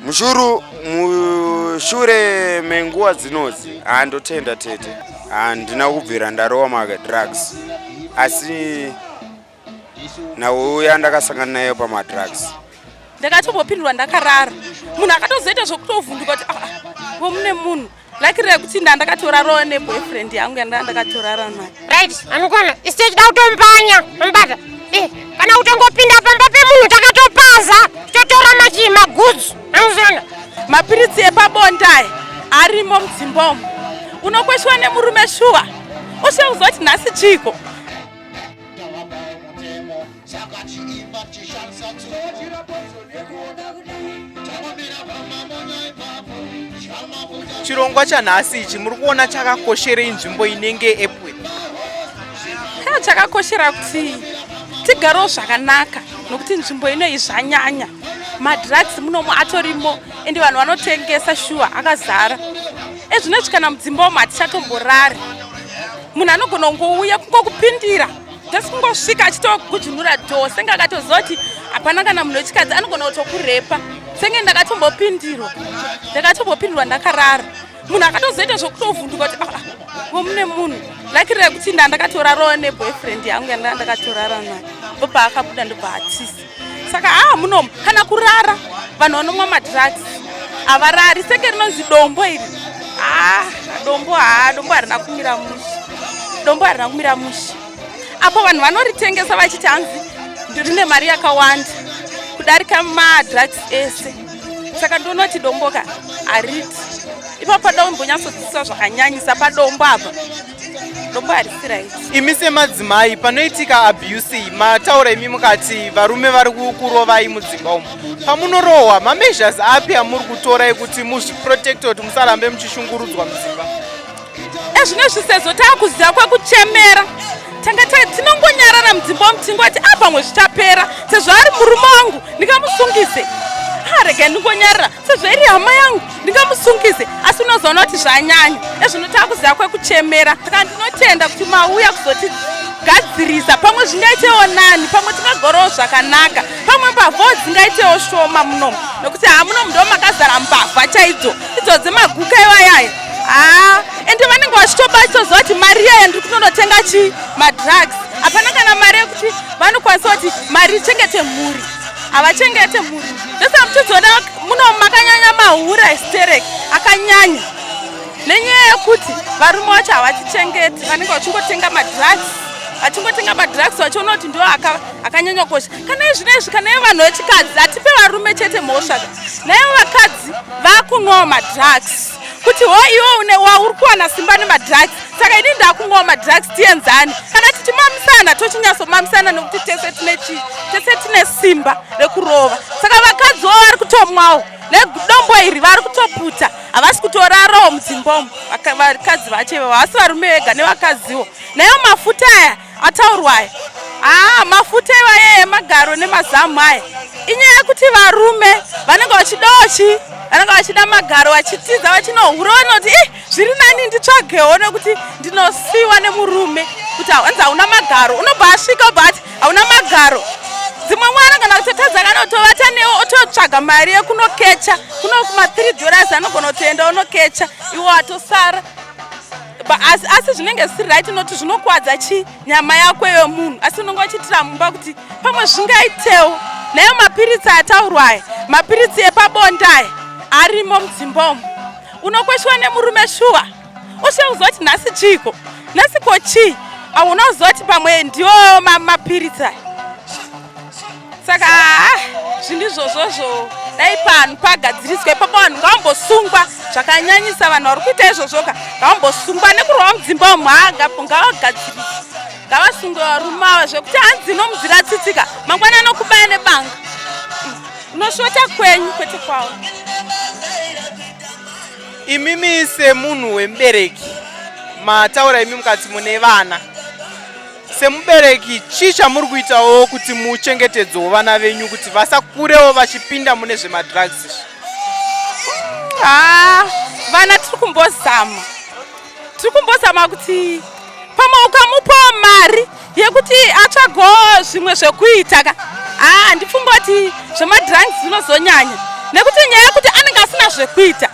Mushuru mushure menguva dzinodzi handotenda tete, handina kubvira ndarowa madrugs, asi nauya ndakasangana naye pamadrugs. Ndakatombopindurwa ndakarara, munhu akatozoita zvokutovhunduka kuti ah, ah, vo mune munhu like rekuti nda ndakatorarawo neboyfriend yangu yanda ndakatorara nayo. Right, anokwana isu tichida kutombanya mubata eh, kana kutongopinda pamba pemunhu takatopaza totora machii magudzu anozona. Mapiritsi epabonde aya arimo mudzimba umu, unokweshiwa nemurume shuwa ushe kuzoti nhasi chiiko. Chirongwa chanhasi ichi muri kuona chakakosherei nzvimbo inenge Epworth? Chakakoshera kuti tigarewo zvakanaka, nokuti nzvimbo ino iyi zvanyanya madrugs munomo atorimo, ende vanhu vanotengesa shuwa akazara. Ezvinezvi kana mudzimba umo hatichatomborari, munhu anogona kungouya kungokupindira, just kungosvika achitogujunura dhoo, senge akatoziva kuti hapana kana munhu wechikadzi, anogona kutokurepa. Senge ndakatombopindirwa, ndakatombopindirwa ndakarara, munhu akatozoita zvokutovhunduka kuti ah, vo mune munhu like rekuti nda ndakatorarawo neboyfriend yangu yanda ndakatorara nayo, ndobva akabuda ndobva atisa. Saka haa munomu kana kurara vanhu vanomwa madrugs havarari, senge rinonzi dombo iri. Ah, dombo, haa, dombo harina kumira mushe, dombo harina kumira mushe. Apo vanhu vanoritengesa vachiti hanzi rine mari yakawanda kudarika madrugs ese, saka ndonoti domboka hariti ipapo pada kumbonyatsodzidziswa zvakanyanyisa padombo apa, dombo harisi right. Imi semadzimai, panoitika abuse, mataura imi mukati varume vari kurovai mudzimba umu, pamunorohwa mameasures api amuri kutora ekuti muzviprotecte kuti musarambe muchishungurudzwa mudzimba? Ezvinezvi sezvo taakuziva kwekuchemera, tanga tinongonyarara mudzimba umu, tingoti a pamwe zvichapera, sezvo ari murume wangu ndingamusungise, a rega ndingonyarara, sezvo iri hama yangu ndingamusungise, asi unozoona kuti zvanyanya. Ezvino taakuziva kwekuchemera, saka ndinotenda kuti mauya kuzotigadzirisa. Pamwe zvingaitewo nani, pamwe tingagorawo zvakanaka, pamwe mbavhawo dzingaitewo shoma munomu, nokuti ha munomu ndo makazara mbavha chaidzo idzo dzemaguka iwayaya. Haa, ende vanenge vachitoba kuti mari iyaya ndiri kunonotenga chi madrugs, hapana kana mari yekuti vanokwanisa kuti mari ichengete mhuri, havachengete mhuri. Ndosaka muchizoona muno makanyanya mahura esterek akanyanya, nenyaya yekuti varume vacho havatichengeti, vanenge vachingotenga madrugs, vachingotenga madrugs vachiona kuti ndo akanyanya kosha. Kana izvinezvi kana ivo vanhu vechikadzi, hatipe varume chete mhosva, naivo vakadzi vakunwawo madrugs, kuti ho iwe une wauri kuwana simba nemadrugs, saka ini ndakunwawo madrugs, tienzane. Kana tichimamisana tochinyatsomamisana, nekuti tese tine chi tese tine simba rekurova. Saka vakadziwo vari kutomwawo nedombo iri, vari kutoputa, havasi kutorarawo mudzimba umu vakadzi vacho ivo, havasi varume vega, nevakadziwo. Naiwo mafuta aya ataurwa aya, haa, mafuta iwaye emagaro nemazamu aya, inyaya yekuti varume vanenge vachidawo chi vanenge vachida magaro, vachitiza vachinohura, vanoti i zviri nani nditsvagewo nekuti ndinosiyiwa nemurume kuti hanzi hauna magaro. Unobva asvika obva ati hauna magaro. Dzimwe mwana kana kutotadza kana kutovata newe, ototsvaga mari yekunokecha kuno kuma $3, anogona kutoenda onokecha, iwo atosara. Asi zvinenge zvisiri right, noti zvinokwadza chi nyama yako iwe munhu, asi unonge uchiitira mumba kuti pamwe zvingaitewo. Naiwo mapiritsi ataurwa aya, mapiritsi epabonde aya arimo mudzimba umu, unokweshiwa nemurume shuwa ushe kuzoti nhasi chiiko, nhasi ko chii, hauna kuzoti pamwe ndiwo mapiritsi aya. Saka ah, zvinhu izvozvozvo dai panhu pagadziriswa ipapo, vanhu ngavambosungwa zvakanyanyisa. Vanhu vari kuita izvozvoka ngavambosungwa nekurova mudzimba umu, ngavagadziriswe, ngavasungwe varume ava, zvekuti hanzi inomudzira tsitsika, mangwana anokubaya nebanga, unoshota kwenyu kwete kwavo. Imimi semunhu wemubereki, mataura imi mukati mune vana, semubereki chii chamuri kuitawo kuti muchengetedzewo vana venyu kuti vasakurewo vachipinda mune zvemadrugs izvi? Ha, vana tiri kumbozama, tiri kumbozama kuti pamwe ukamupawo mari yekuti atsvagewo zvimwe zvekuita ka, haa, handifunga kuti zvemadrugs zvinozonyanya. Nekuti nyaya yekuti anenge asina zvekuita,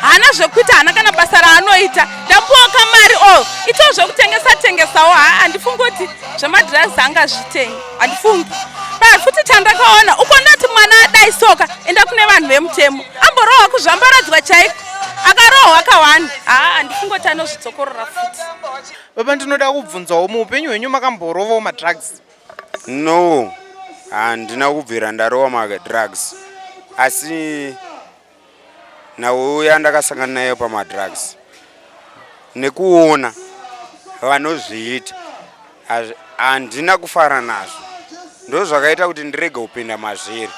haana zvekuita, haana kana basa raanoita. Ndapuwa kamari o oh, itawo zvekutengesa tengesawo. Haa, handifungi kuti zvemadrugs angazvitengi, handifungi. But futi chandakaona uko, ndati mwana adai soka, enda kune vanhu vemutemo, amborohwa kuzvambaradzwa chaiko, akarohwa kawani. Haa, handifungi kuti anozvidzokorora futi. Baba, ndinoda kubvunzawo, muupenyu hwenyu makamborovawo madrugs? No, handina kubvira ndarova madrugs, asi nauya ndakasangana nayo pamadrugs nekuona vanozviita, handina kufara nazvo. Ndo zvakaita kuti ndirege kupinda mazviri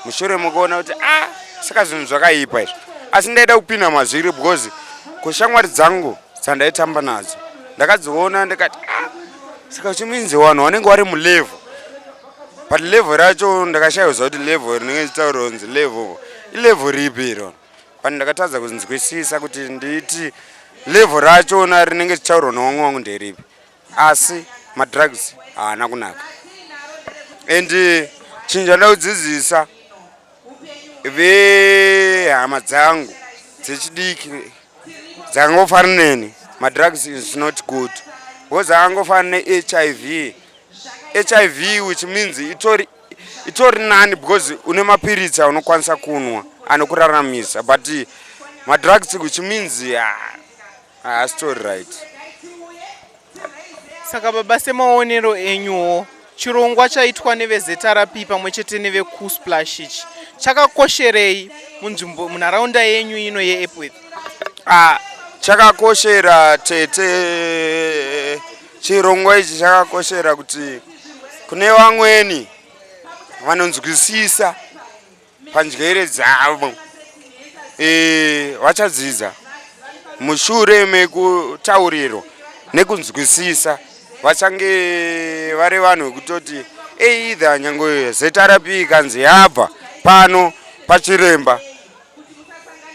mushure mekuona kuti a ah, saka zvinhu zvakaipa izvi. Asi ndaida kupinda mazviri because kushamwari dzangu dzandaitamba nadzo ndakadziona, ndikati, ah, saka chiminzi vanhu vanenge vari mulevel, but level racho ndakashaiwa kuti level rinenge chitaura kunzi level ilevel ripi irona. But ndakatadza kunzwisisa kuti nditi level rachona rinenge chitaurwa nevamwe vangu nderipi. Asi madrugs haana kunaka, and chinhu chandaa kudzidzisa vehama dzangu dzechidiki dzangofanana neni, madrugs is not good because angofanana neHIV. HIV, which means itori nani because une mapiritsi aunokwanisa kunwa anokuraramisa, but madrugs, which means haasitori right. Saka baba, semaonero enyuwo, chirongwa chaitwa neveZRP pamwe chete neveCoolsplash ichi chakakosherei munzvimbo, munharaunda yenyu ino yeEpworth? Ah, chakakoshera tete. Chirongwa ichi chakakoshera kuti kune vamweni vanonzwisisa panjere dzavo vachadzidza mushure mekutaurirwa nekunzwisisa. Vachange vari vanhu vekutoti either nyange ZRP ikanzi yabva pano pachiremba,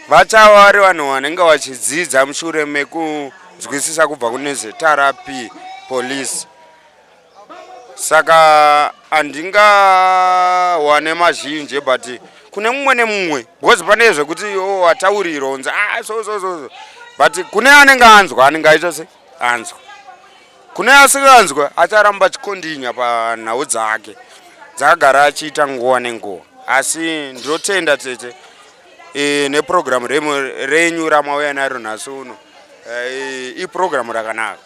vachava vari vanhu vanenge vachidzidza mushure mekunzwisisa kubva kune ZRP police. Saka handingawane mazhinji, but kune mumwe nemumwe, because pane zvekuti oh, ataurirwa unzi ah, so so so so, but kune anenge anzwa, anenge aita se anzwa. Kune asinganzwa, acharamba achikondinya panhau dzake dzakagara achiita nguva nenguva. Asi ndinotenda tete nepurogiramu renyu ramauya naro nhasi uno. Ipurogiramu rakanaka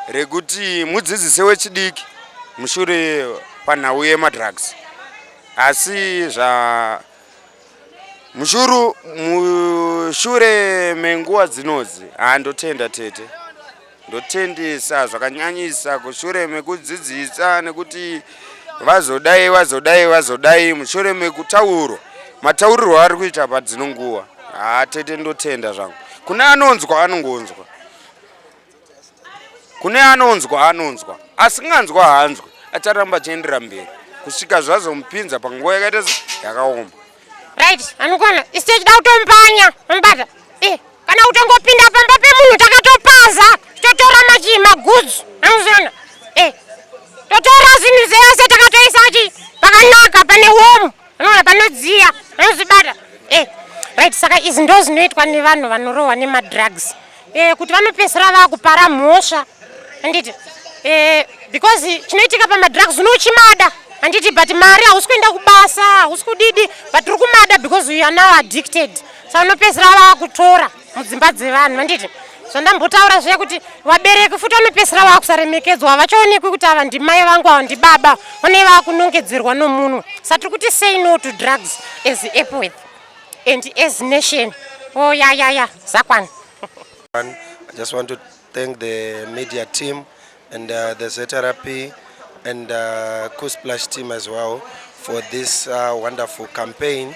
rekuti mudzidzise wechidiki mushure panhau yemadrugs. Asi zva mushuru mushure menguva dzinodzi, handotenda tete, ndotendesa zvakanyanyisa kushure mekudzidzisa, nekuti vazodai, vazodai, vazodai mushure mekutaurwa mataurirwo ari kuita padzino nguva. Ha, tete, ndotenda zvangu. Kune anonzwa anongonzwa, kune anonzwa anonzwa, asinganzwa haanzwi, acharamba achiendera mberi kusvika zvazomupinza panguva yakaita yakaoma. Right, anokwana isu tichida kutombanya mubata kana kutongopinda pamba pemunhu takatopaza, totora machi magudzu anozviona, totora zvinhu zvese takatoisa chi pakanaka, pane womu, anoona panodziya, anozvibata. Right, saka izvi ndo zvinoitwa nevanhu vanorohwa nemadrugs, kuti vanopedzisira vakupara mhosva, handiti? Because chinoitika pamadrugs, unochimada, handiti? But mari, hausi kuenda kubasa, hausi kudidi, but uri kumada because you are now addicted. Saka unopedzisira vakutora mudzimba dzevanhu, handiti? Zvandambotaura zviya kuti vabereki futi vanopedzisira vakusaremekedzwa, havachaonekwi kuti ava ndimai vangu, ava ndibaba, vanenge vakunongedzerwa nomunwe. Saka tiri kuti say no to drugs as Epworth and as nation. Oh, ya, zakwana. I just want to thank the media team and the ZRP and Coolsplash team as well for this wonderful campaign.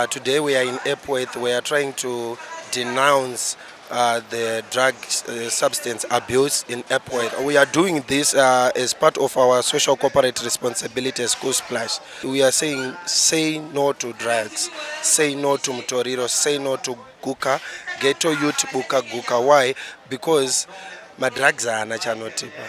Today we are in Epworth. We are trying to denounce the drug substance abuse in Epworth. We are doing this as part of our social corporate responsibility as Coolsplash. We are saying say no to drugs, say no to mutoriro, say no to guka, ghetto youth buka guka. Why? Because madrugs haana chanotipa,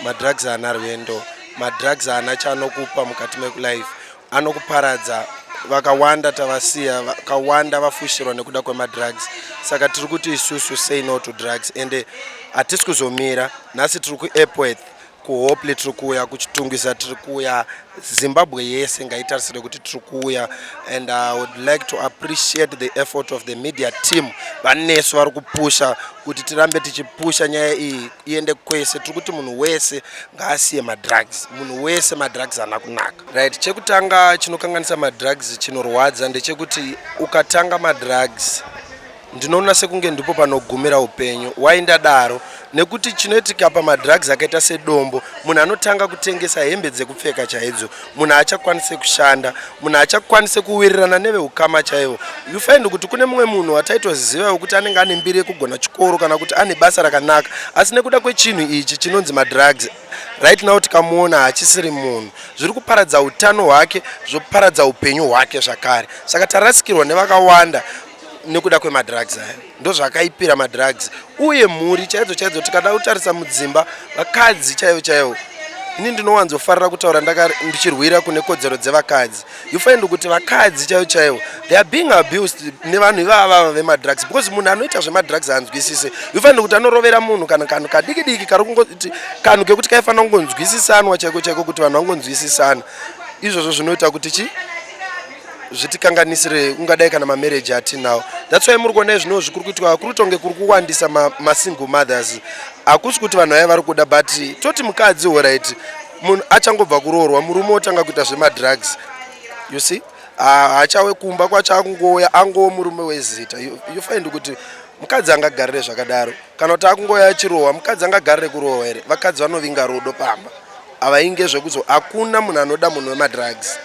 madrugs haana rwendo, madrugs haana chanokupa mukati mekulife, anokuparadza. Vakawanda tavasiya, vakawanda vafushirwa nekuda kwemadrugs. Saka tiri kuti isusu, say no to drugs, ende hatisi kuzomira. Nhasi tiri kuEpworth, kuHopley tiri kuuya, kuChitungwiza tiri kuuya. Zimbabwe yese ngaitarisire kuti tiri kuuya. And I would like to appreciate the effort of the media team vanesu vari kupusha kuti tirambe tichipusha nyaya iyi iende kwese. Tiri kuti munhu wese ngaasiye madrugs, munhu wese. Madrugs haana kunaka, right? Chekutanga chinokanganisa madrugs, chinorwadza, ndechekuti ukatanga madrugs, ndinoona sekunge ndipo panogumira upenyu. Waindadaro nekuti chinoitika pamadrugs akaita sedombo. Munhu anotanga kutengesa hembe dzekupfeka chaidzo, munhu haachakwanise kushanda, munhu haachakwanise kuwirirana neveukama chaivo. You find kuti kune mumwe munhu wataitoziva wekuti anenge ane mbiri yekugona chikoro kana kuti ane basa rakanaka, asi nekuda kwechinhu ichi chinonzi madrugs, right now tikamuona haachisiri munhu. Zviri kuparadza utano hwake, zvoparadza upenyu hwake zvakare. Saka tarasikirwa nevakawanda nekuda kwemadrugs aya. Ndo zvakaipira madrugs. Uye mhuri chaidzo chaidzo, tikada kutarisa mudzimba, vakadzi chaivo chaivo, ini ndinowanzofarira kutaura ndichirwira kune kodzero dzevakadzi. You find kuti vakadzi chaivo chaivo, they are being abused nevanhu ivava vemadrugs, because munhu anoita zvemadrugs haanzwisise. You find kuti anorovera munhu kana kanhu kadiki diki kari kungoti kanhu kekuti kaifanira kungonzwisisanwa chaiko chaiko, kuti vanhu vangonzwisisana. Izvozvo zvinoita kuti chi zvitikanganisire, ungadai kana mamarriage atinawo. That's why muri kuona izvinozvi kuri kuitwa, kuri kutonge kuri kuwandisa masingle mothers. Hakusi kuti vanhu vaya vari kuda, but toti mukadzi, alright, munhu achangobva kuroorwa, murume otanga kuita zvemadrugs, you see, haachawe kumba kwacho, akungouya angoo murume wezita. You find kuti mukadzi angagarire zvakadaro? Kana kuti akungouya achirohwa, mukadzi angagarire kurohwa here? Vakadzi vanovinga rudo pamba, havainge zvekuzo. Hakuna munhu anoda munhu wemadrugs,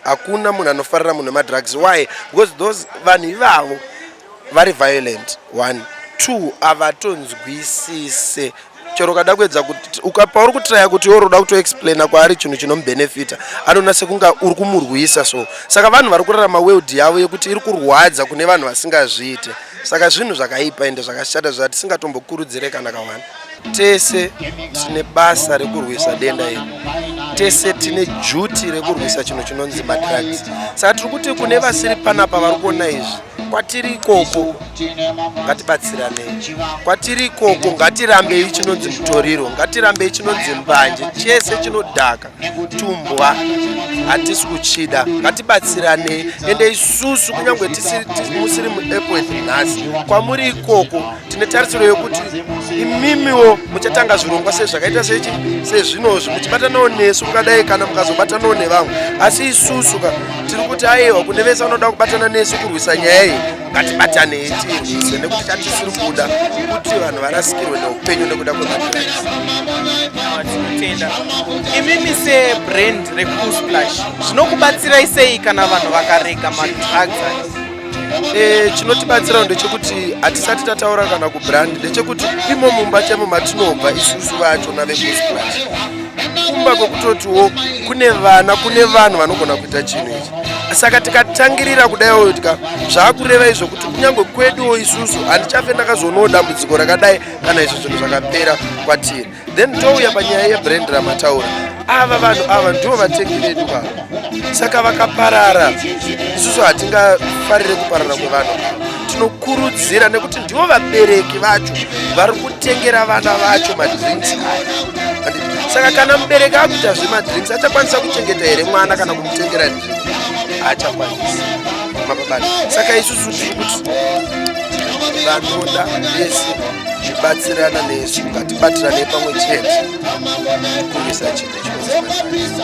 hakuna munhu anofarira munhu wemadrugs. Why? Because those vanhu ivavo vari violent, one, two, havatonzwisise. Chero ukada kuedza kuti pauri kutraya kuti iwe uroda kutoexplaina kwaari chinhu chinomubhenefita, anoona sekunga uri kumurwisa. So saka vanhu vari kurarama world yavo yekuti iri kurwadza kune vanhu vasingazviite. Saka zvinhu zvakaipa ende zvakashata zvatisingatombokurudzire kana kawanda. Tese tine basa rekurwisa denda iri, tese tine duty rekurwisa chinhu chinonzi madrugs. Saka tiri kuti kune vasiri panapa vari kuona izvi, kwatiri ikoko ngatibatsiranei. Kwatiri ikoko ngatirambei chinonzi mutoriro, ngatirambei chinonzi mbanje, chese chinodhaka, tumbwa, hatisi kuchida. Ngatibatsiranei. Ende isusu kunyange musiri muEpworth nhasi, kwamuri ikoko tine tarisiro yekuti imimiwo muchatanga zvirongwa sezvakaita sechi sezvinozvi, muchibatanawo nesu, kungadai kana mukazobatanawo nevamwe. Asi isusu ka tiri kuti aiwa, kune vese vanoda kubatana nesu kurwisa nyaya iyi, ngatibatanei tiirwise, nekuti chatisiri kuda kuti vanhu varasikirwe neupenyu nekuda kwemadrugs. Tinotenda. Imimi sebrand reCool Splash, zvinokubatsirai sei kana vanhu vakarega madrugs aya? Chinotibatsira ndechekuti hatisati tataura kana kubrand, ndechekuti imo mumba chaimo matinobva isusu vacho naveCool Splash, kumba kwekutotiwo kune vana, kune vanhu vanogona kuita chinhu ichi. Saka tikatangirira kudaiwo tika zvaakureva izvo kuti kunyange kweduwo isusu handichafe ndakazoonawo dambudziko rakadai kana izvo zvinhu zvakapera kwatiri. Then touya panyaya yebrand ramataura. Ava vanhu ava ndivo vatengi vedu vava. Saka vakaparara, isusu hatingafarire kuparara kwevanhu ava. Tinokurudzira nekuti ndivo vabereki vacho vari kutengera vana vacho madrinks aya. Saka kana mubereki akuita zvemadrinks, achakwanisa kuchengeta here mwana kana kumutengera drink? Haachakwanisi, mapabata. Saka isusu tiri kuti vanoda vese kubatsirana nesu, ngatibatirane pamwe chete kurwisa chinhu chinonzi madrugs.